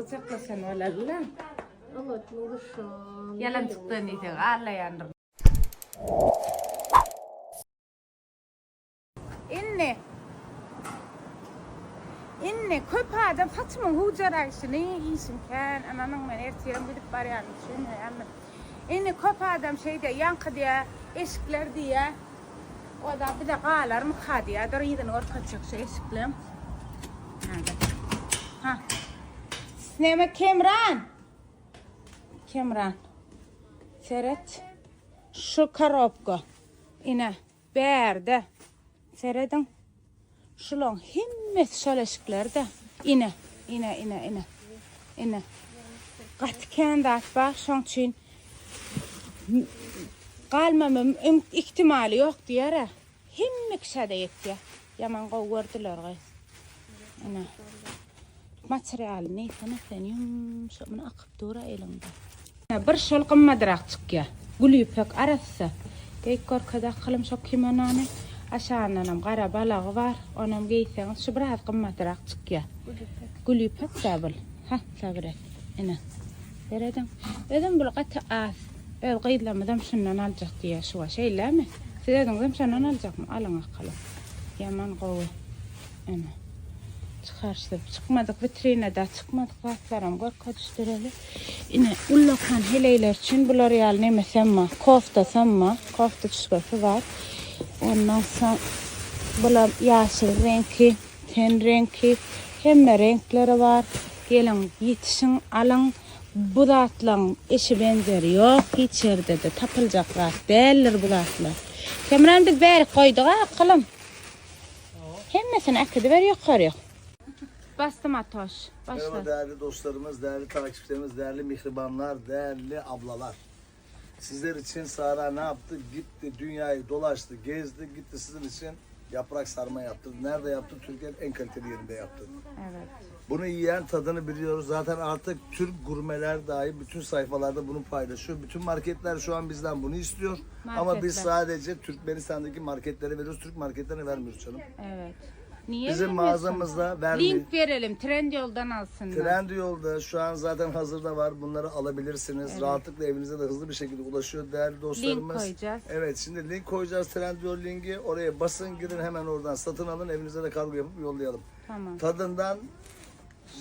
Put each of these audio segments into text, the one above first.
Gujaklaşan bolaly-la. Oňatmy guşum. Ýalan çykdy diýseň allaýandyr. Indi Indi köp adam saçymyň hujaraýşyny işim kän ynanyň men ertirem gidip barýanym düşünmeýändir. Indi köp adam şeý diýýär ýaňky diýýär eşikler diýýär o-da bize galarmyka diýýär dur yzyny görkezjek şu eşikleň. Häzir. Ha. Neme Kemran? Kemran. Seret. Şu korobka. Ine, bärde. Serediň. Şulaň hemmesi şol eşikler-de. Ine, ine, ine, ine. Ine. Gaty kän zat bar, şoň üçin galmamam ihtimaly ýok diýer-ä. Hemme kişä-de ýetýär. Ýaman gowy gördüler gyz. Ine. Materialy neýsene sen ýumşak muny akyp dur-a eliňde. Bir şol gymmadrak çykýar. Gül ýüpek arassa. Geýip görkez akylym şo kimonony. Aşagyndanam gara balagy bar. Onam geýseňiz şu biraz gymmadrak çykýar. Gül ýüpek. Gül ýüpek-dä bul. Hah sabyr et. Ine. Serediň. Özem bul gaty az. Öz gyzlarymyzam şundan aljak diýýär şuwa. Şeýlemi? Siz özüňizem şondan aljakmy? Alyň akylym. Ýaman gowy. Ene. Çykaryşdyryp çykmadyk witrinada çykmadyk zatlaram görkezişdireli. Ine, ullakan heleýler üçin bular ýaly nemesem bar. Koftasam bar. Koftaçkasy bar. Ondan soň bular ýaşyl reňki, ten reňki, hemme reňkleri bar. Geliň, ýetişiň, alyň. Bu zatlaň eşi benzeri ýok, hiç ýerde-de tapyljak zat däldir bu zatlar. Kemran biz bärik goýduk-a akylym. Hemmesini äkidiber ýokaryk. Basdym Atoş. Başla. Merhaba değerli dostlarımız, değerli takipçilerimiz, değerli mihribanlar, değerli ablalar. Sizler için Sara ne yaptı? Gitti dünyayı dolaştı, gezdi, gitti sizin için yaprak sarma yaptı. Nerede yaptı? Türkiye'nin en kaliteli yerinde yaptı. Evet. Bunu yiyen tadını biliyoruz. Zaten artık Türk gurmeler dahi bütün sayfalarda bunu paylaşıyor. Bütün marketler şu an bizden bunu istiyor. Ama biz Marketler. sadece Türkmenistan'daki marketlere veriyoruz. Türk marketlerine vermiyoruz canım. Evet. Niye Bizim vermiyorsun? mağazamızda vermiyor. Link verelim. Trendyol'dan alsınlar. Trendyol'da şu an zaten hazırda var. Bunları alabilirsiniz. Rahatlıkla evinize de hızlı bir şekilde ulaşıyor değerli dostlarımız. Link koyacağız. Evet şimdi link koyacağız Trendyol linki. Oraya basın girin hemen oradan satın alın. Evinize de kargo yapıp yollayalım. Tamam. Tadından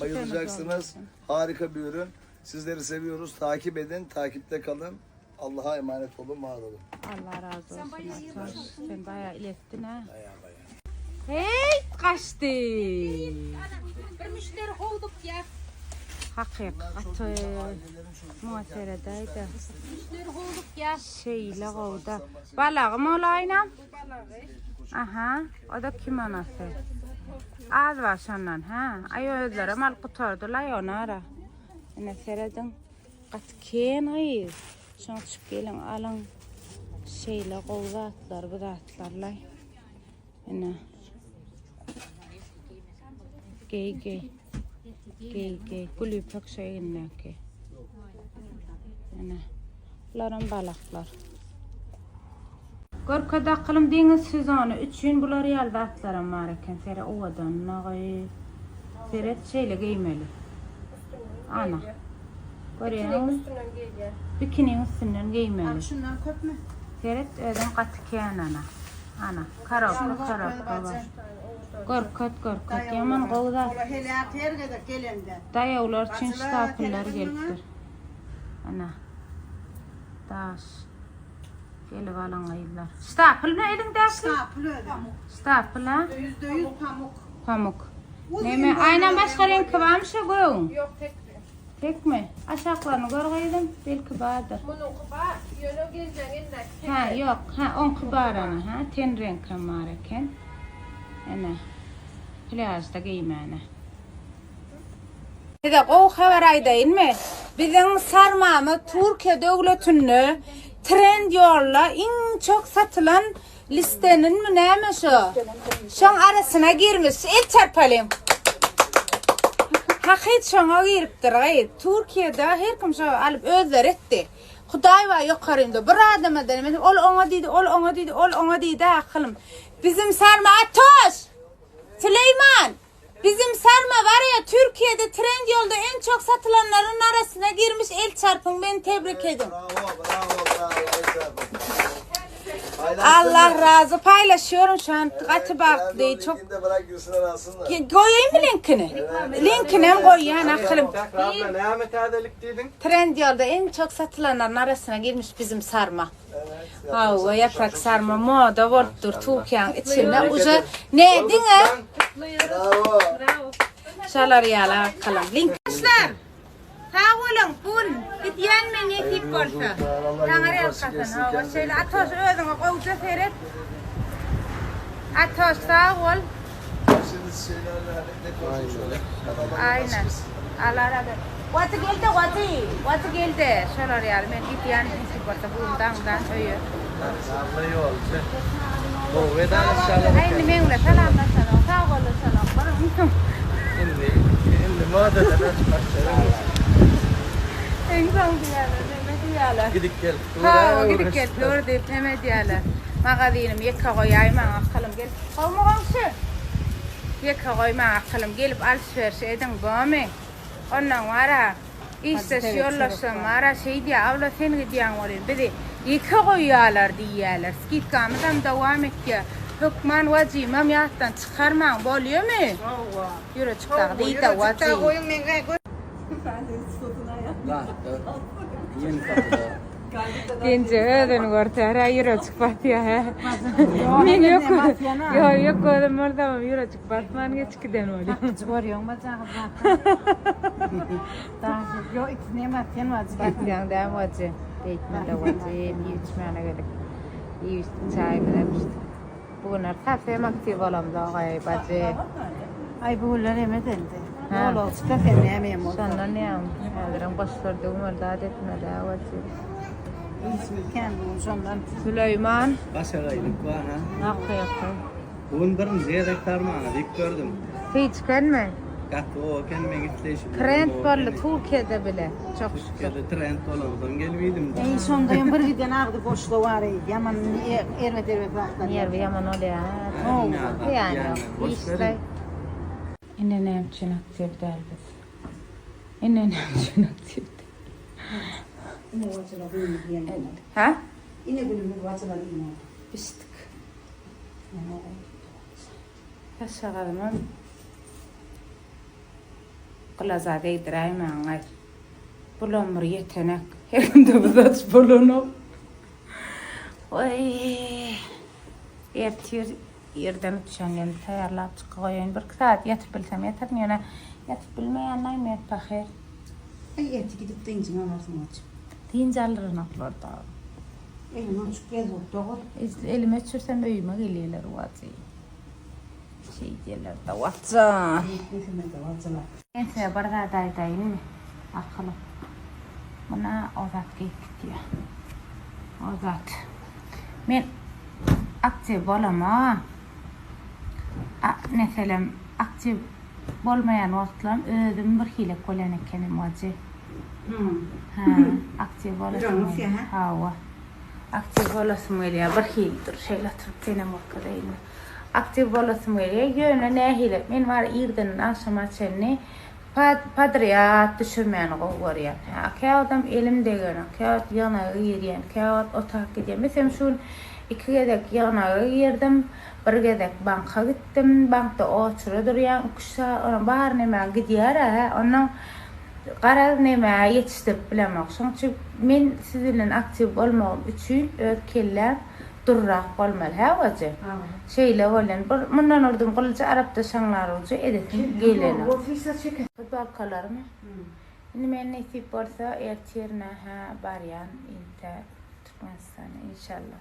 bayılacaksınız. olmasın. Harika bir ürün. Sizleri seviyoruz. Takip edin, takipte kalın. Allah'a emanet olun, var olun. Allah razı olsun. Atoş. Sen bayağı ilettin ha. Baya baya. Hey kaçtı. Bir müşteri kovduk ya. Hakikatı. Muhaseredeydi. Müşteri kovduk ya. Şeýle gowda. Balagym olaýnam. Aha, o da kimonasy. Az bar şondan, ha. Aý özlerem alyp gutardylar ony ara. Ine serediň. Gaty ken gyz. Şoň çyk geliň alyň. Şeýle gowy zatlar bu zatlarlaý. Ine. Geý geý. Geý geý. Gül ýüpek şu egnindäki. Ine. Bularam balaklar. Görkez akylym deňiz sezony üçin bular ýaly zatlaram bar eken sere owadanlygy. Seret şeýle geýmeli. Ana. Görýäňmi? Üstünden geýýär. Bikiniň üstünden geýmeli. Şundan köpmi? Seret özem gaty kän ana. Ana, korobka korobka bar. Görket görket ýaman gowy zat. Ola hele her gezek gelende. Daýawlar üçin Bacılar, ştapyllar telefonuna. gelipdir. Ana. Daş. Gelip alyň gyzlar. Ştapyl mı eliňdäki? Ştapyl özem. Ştapyl ha? %100 pamuk. Pamuk. Uzun Neme boýly aýnan başga boýly. reňki barmy şo gögüň? Yok tek. Tekmi? Aşaklaryny gör gyzym, belki bardyr. Bununki bar. Ýöne geleceğin elindeki tek. Ha, ýok. Ha, oňky bar ana, ha. Ten reňkem bar eken. Ene. Plýažda geýmäne. Size gowy habar aýdaýynmy? Biziň sarmamyz Türkiýe döwletinde Trendyolda iň çok satylan listeninmi näme şo? Şoň arasyna girmiş. El çarpalyň. Hakyt şoňa giripdir gyz. Türkiýede her kim şo alyp özleri etdi. Hudaý bar ýokarynda bir adama denemedi. Ol oňa diýdi, ol oňa diýdi, ol oňa diýdi akylym. Bizim sarma Atoş! Süleýman! Bizim sarma var ya Türkiye'de Trendyol'da en çok satylanlaryň arasyna girmiş el çarpyň beni tebrik edin. Bravo, bravo, bravo. El çarpın. Paylaştın Allah mı? razy paýlaşıyorum şu an gaty bagtly Trendyol çok linkini de bırak girsinler alsınlar. Goýaýyn mı linkini? Linkini hem goýýan akylym. Abla näme täzelik diýdiň? Trendyol'da en çok satylanlaryň arasyna girmiş bizim sarma. Evet. Hawa yaprak sarma moda bolupdyr Türkiýäň içinde. Uje ne diňe Bravo. Bravo. Şalar ýaly akalym. Link. Arkadaşlar. Sag boluň. Bun gidýän men nesip bolsa. Allah Taňry yolunu açık ýalkasyn. etsin, Hawa kendine şeýle dikkat Atoş özüňe gowja seret. Atoş sag bol. Şimdi şeylerle hani ne konuşmuş öyle. Hadi Allah yolunu açık Aynen. etsin. Allah razı olsun. Waty geldi waty. Waty geldi. Şolar ýaly men gidýän nesip bolsa bu gün daňdan öýe. Abla ýolçy. Gowy edalys Ay indi meň bilen salamlaşanok, sag boluşanok. Bir Indi indi modadan açmak Iň soň diýýärler, neme diýýärler? Gidip gelip dur. Ha, gidip gelip dur diýip neme diýýärler? Magazynym ýeke goýaýmaň akylym gelip. Gowmy goňşy? Ýeke goýmaň akylym gelip alyş-beriş ediň, bomy? Ondan wara, işdeş ýoldaşlam wara şeý diýýär, abla sen gidýäň welin bizi ýeke goýýarlar diýýärler. Skidkamyzam dowam etýär. Hökman wajymam ýatdan çykarmaň, bolýamy? Hawa. Ýüreçik dagy diýdi wajy. Goýuň men Ýeni kapyda. Genje özüni görse, hä ýüreçik batýar hä. Men ýok. Ýok, ýok gözüm bolsam ýüreçik batman geçip giden bolýar. Görýäňmi bajagyz Ýok, ikisini hem batýan wajy. Batýaň dämi wajy? Beýtme-de wajy, iýip içmäne gerek. Iýip içdik, çaýymyzam içdik. Bu günler sasem aktiw bolamzok aý bajy. Ay bu günler hem edendi. Ha. Ýolagçy da sen näme hem bolsa. Şondan näme? Häzirem goşlar döwmeli zat etmeli ha wajy. Kän bu gün şondan. Süleýman. Başagaýlyk bar ha. Hakyky. Bu gün birinji gezek sarmany diýip gördüm. Seçkenmi? Gaty gowy eken meň isleýşim. Trend boldy Türkiýede bile. Çok şükür. Türkiýede trend bolansoň gelip iýdim. Ey şonda hem bir giden agdy boşlugy var ey. Yaman erbet erbet zatlar. Nerwi ýaman bolýar. Yani Yani boş işle. verin. Ine näme üçin aktiw däl biz? Ine näme üçin aktiw däl? Ine wajyla günümüz diýen. Ha? Ine günümüz wajyla diýen. Bişdik. Taşşagazymam gylaja degdiräýmäň-aý. Bulam bir ýetenek. Her günde bu zat bolanok. Oý. Ertir irden uçýan ýerini taýýarlap çykyp goýaýyn. Birki sagat ýatyp bilsem ýataryn, ýöne ýatyp bilmeýän-aý men pahyr. Ay erti gidip dynjyňy alarsyň wajy. Dynç aldyranoklar dagy. Elini uçup gez bolup dogul. Elime öçürsem öýüme gelýärler wajy. Şeý diýerler da wajy. Nefime de wajyla. Men size bir zat aýdaýynmy? Akylym. Muna o zat geýip gitýär. O zat. Men aktiw bolama. A, meselem, aktiw bolmaýan wagtlarym özüm bir hilek bolýan ekenim wajy. Ha, aktiw bolasym Ýüregi gelýär. ha? Hawa. Aktiw bolasym gelýär. Bir hilidir. Şeýle oturyp senem görkezeýin. Aktiw bolasym gelýär. Ýöne nähili? Men bar irden agşama çenli podrýad düşürmäni gowy görýän. Ha, käwagtam elim degenok, käwagt ýygnaga girýän, käwagt otag gidýän. Meselem, şu gün iki gezek ýygnaga girdim, bir gezek banka gitdim. Bankda oçura durýan, iki-üç sagat, onuň bary nämä gidýär-ä, hä? Onnoň garaz nämä ýetişdirip bilemok. Şonuň üçin men siz bilen aktiw bolmagym üçin öz kelläm durrak bolmaly, hä goja? Şeýle bolýan. Bir mundan urdum gylyjy arapda şaňlar ujy edesim gelenok. Futbolkalarymy? Indi men nesip bolsa ertir nä-hä barýan inte Türkmenistana inşallah.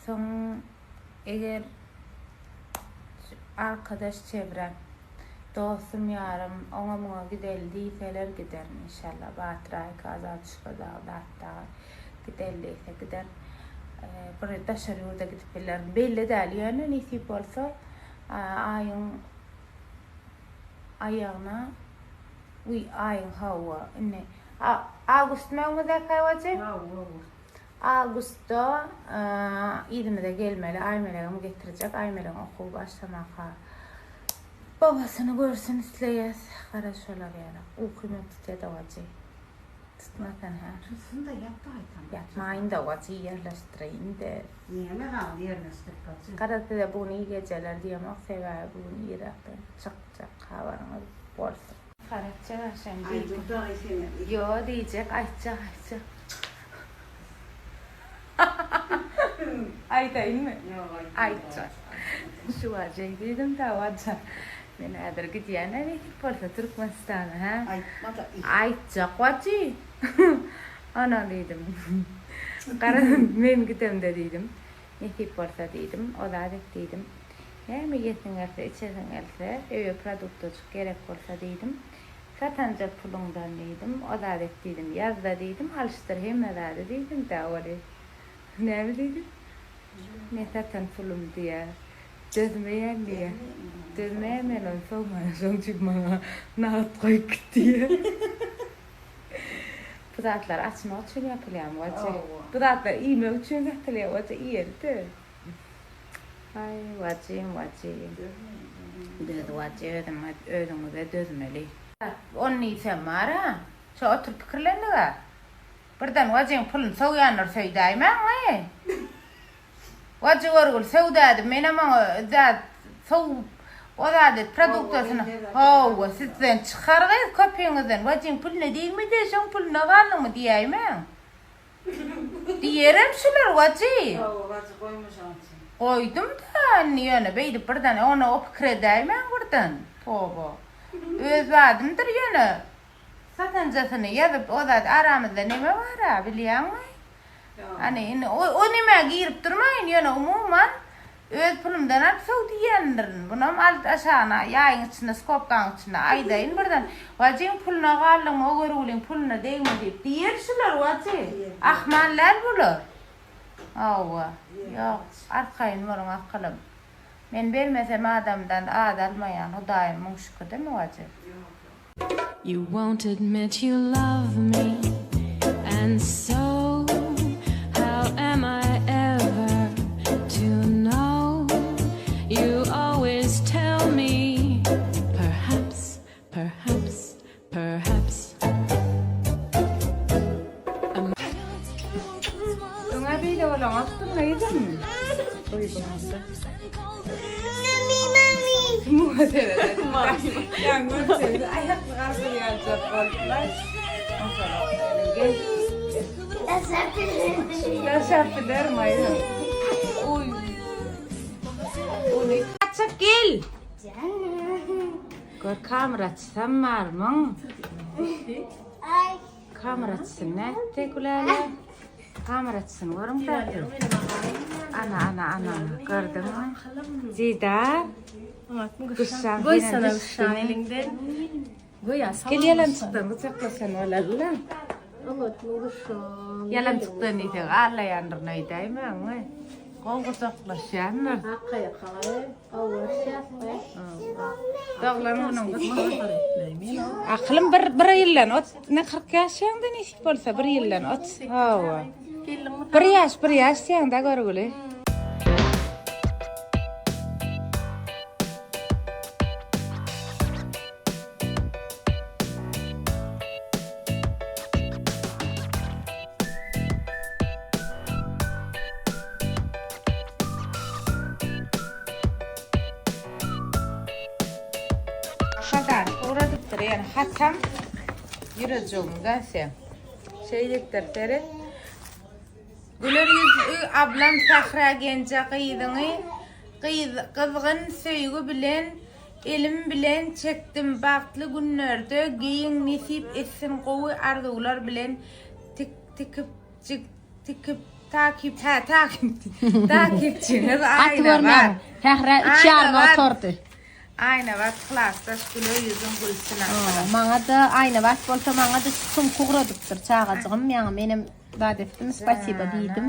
Soň eger arkadaş çevrem, dostum ýarym oňa muňa gideli diýseler giderin inşallah. Batyr aýka Azatuşka dagy zat dagy gideli diýse giderin. Bir daşary ýurda gidip bilerin. Belli däl ýöne nesip bolsa aýyň aýagyna uý aýyň hawa indi awgustmy öňümizdäki aý wajy? Awgustda yzymyza gelmeli Aýmelegem getirjek Aýmelegiň okuwy başlamaka. Babasyny görsün isleýäs. Gara şolar ýaly. Ukym hem tutýa-da wajy. Tutmasan hä. Tutsun-da ýat gaýtam. Ýatmaýyn-da wajy ýerleşdireýin-de. Näme galdy ýerleşdirip wajy. Gara size bu gün iyi geceler diýemok sebäbi bu gün iräkden çykjak habaryňyz bolsun. Garatjak agşam Aý diýdim. dur dagy senem. Ýo diýjek aýtjak aýtjak. Aýdaýynmy? Ýok aýtma. Aýtjak. Şu wajy diýdim da wajy. Men häzir gidýän-ä nesip bolsa Türkmenistana hä. Aýtma-da. Aýtjak wajy. Ana diýdim. Gara men gidemde diýdim. Nesip bolsa diýdim, o zat et diýdim. Näme iýesiň gelse, içesiň gelse, öýe produktajyk gerek bolsa diýdim. Satanja puluňdan diýdim, o zat et diýdim. Ýazda diýdim, alyşdyr hemme zady diýdim da ol. Näme diýdi? Men satan pulum diýýär. Dözmeýän diýýär. Dözmeýän men ony sowmaýan, şoň üçin maňa nagt goýup git diýýär. Bu zatlar açmak üçin ýapylýarmy wajy? Bu zatlar iýmek üçin satylýar wajy iýeli-de. Aý wajym wajym. Döz wajy özüň özüňize dözmeli. Ony diýsem bar-a. Şo oturyp pikirlendik-ä. Birden wajyň puluny sowýandyr söýdäýmäň-we. Wajy görgül söwdädi menem oňa zat sowup o zady produktasyny hawa sizden çykar gyz köpüňizden wajyň puluna degmedi şoň puluna galdyňmy diýäýmäň diýerem şular wajy Hawa wajy goýma şoň üçin. Goýdum da indi ýöne beýdip birden ony o pikir edäýmäň birden toba öz zadymdyr ýöne satanjasyny ýazyp o zat aramyzda neme bara bilýäňmi Hany indi o nämä girip durmaýyn, ýöne umuman öz pulumdan alyp sow diýýändirin. Bunam alt aşagyna ýaýyň içinde skobkaň içinde aýdaýyn birden. Wajyň puluna galdyňmy o görgüliň puluna degme diýip. Diýer şular wajy. Ahmal däl bular. Hawa. Ýok, arkaýyn boluň akylym. Men bermesem adamdan ad almaýan Hudaýym müň şükür demi wajy. You won't admit you love me and so how am I ever to know you always tell me perhaps perhaps perhaps. Öňä beýle bolanokdyň gyzym. Açyk gel. Gör kameraçysam barmyň? Kameraçysyny nätdi Gülälä? Kameraçysyny görüň zaten. Ana ana ana gördüňmi? Didar. Guşşam Goýsana guşşam eliňden. Goýa Gel ýalan çykdan gujaklaşan bolaly-la. Oňatmy guşşam. Ýalan çykdan diýsek allaýandyryn öýdäýmäň. Gowy gujaklaşýandyr. Akgaýa kagaý. Doglan günüň gutly. Akylym bir bir ýyldan ot ne 40 ýaşaýaňda nesip bolsa bir ýyldan ot. Hawa. Bir ýaş bir ýaş diýäňdä görgüli. Hadan ugradypdyr, ýani hatam ýürejigiňden sen. Şeýdipdir, seret. Güler ýüzli ablam Sähra genje gyzyňy gyz gyzgyn söýgi bilen elim bilen çekdim bagtly günlerde geýiň nesip etsin gowy arzuwlar bilen tik tikip jik tikip takip hä takip takipçiňiz Gaty görmäň. Aýnabat Sähra üç ýaryma Aýnabat oturdy. Aýnabat klasdaş güler ýüzüň gülsün akylym. Maňa-da Aýnabat bolsa maňa-da sumka ugradypdyr çagajygym ýaňy menem zat etdim spasiba diýdim.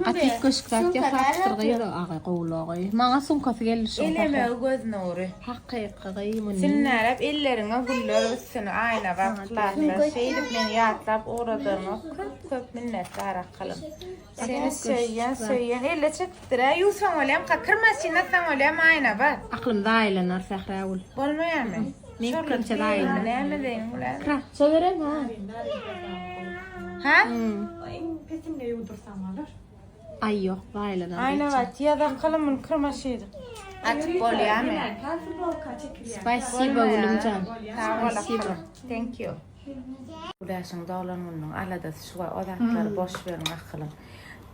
Gaty üýtgeşik zat ýasapdyr gyz aga gowulagy. Maňa sumkasy geldi şoň. Elemegi göz nury. Hakyky gyz muny. Sünnäläp elleriňe güller össün Aýnabat klatlar şeýdip meni ýatlap ugradanyňa köp köp minnetdar akylym. Seni söýýän söýýän elle çekipdir-ä ýuwsaň bolýamyka kir maşyna atsaň bolýamy Aýnabat. Aklym zaýalanar Sähragül. Bolmaýarmy? Men pikirimçe zaýalanar. Näme deýin bular? Kratça beren ha. Ha? Iň pesinde ýuwdursaň bolar. Aý ýok zaýalanar. Aýnabat ýaz akylym muny kir maşyna atyp bolýarmy? Spasibo gülümjan. Sag bol akylym. Thank you. Güläşiň doglan gününiň aladasy şu o zatlary boş beriň akylym.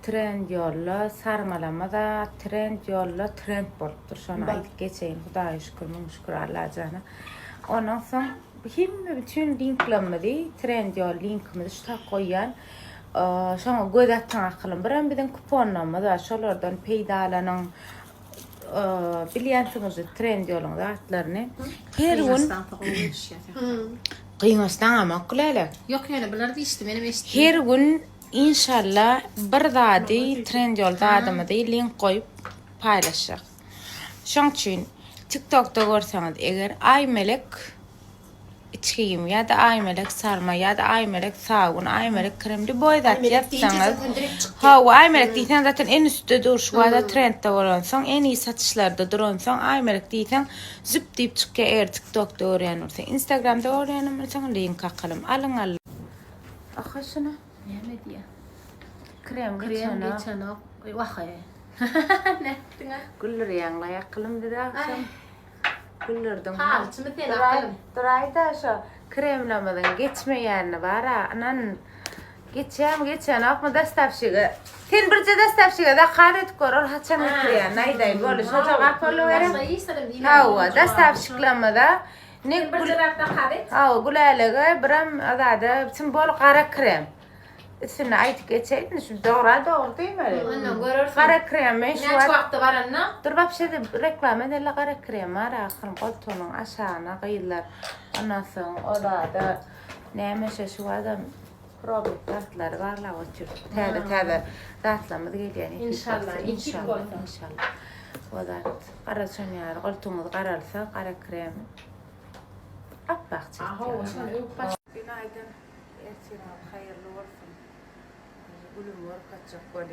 Trend ýolla sarmalama zat trend ýolla trend bolupdyr şony aýdyp geçeýin Hudaýa şükür müň şükür Allajana. Ondan soň hemme bütün linklerimizi trend ýol linkimizi şu tak goýýan. Şoňa göz atyň akylym. Birem biziň kuponlarymyz bar şolardan peýdalanyň. Bilýänsiňiz Trendyoluň zatlaryny. Her gün Gyňaçdaňamok Gülälek. Ýok ýöne bular diýişdi menem eşitdim. Her gün inşallah bir zady Trendyol zadymyzy link goýup paýlaşjak. Şoň üçin TikTokda görseňiz eger Aýmelek Içgim ýa-da Aýmelek sarma ýa-da Aýmelek sabun, Aýmelek krem lýuboý zat ýazsaňyz, hawa, Aýmelek diýseň zaten en üstde dur, şu wada trendde bolansoň, en iyi satyşlarda duransoň Aýmelek diýseň züp diýip çykýar eger TikTokda görýän bolsaň, Instagramda görýänem bolsaň link akalym. Alyň alyň. Oka şuny. Näme diýýär? Krem Krem geçenok. geçenok. Wahaý. Nätdiň-a? Güldürýäň-laý akylym bizi agşam. Güldürdiň. Palçymy sen akylym? Duraý-da şo kremlemizin geçmeýänini bar-a, ynan. Geçýärmi, geçenokmy dostawşige. Sen birje dostawşige zakaz edip gör, ol haçan getirýänini aýdaý. Boldy, şo jogap boluberer. Başga hiç zadam diýmän. Hawa, dostawşiklerimize ne Birje zat zakaz et. Hawa, Gülälege birem azada, tim bol gara krem. Üstünde aýdyp geçeýin, şu dogra dogry diýmeli. Ondan görersiň. Gara kremi şu Näçe wagt wagtda baranda? Dur wapşe-de reklama edeli gara krem bar ahyryn goltugynyň aşagyna gyzlar. Ondan soň o zada näme şo şu wagtam probnik zatlary barlap otyr. Täze täze zatlarymyz gelýär nesip Inşallah, bolsa. nesip Inşallah, bolsa. inşallah. O zat gara şon ýaly goltugyňyz garalsa gara krem apbak çekýär. Günaýdyn. Ertiriňiz haýyrly bolsun. Gülümi görkezjek bolýan.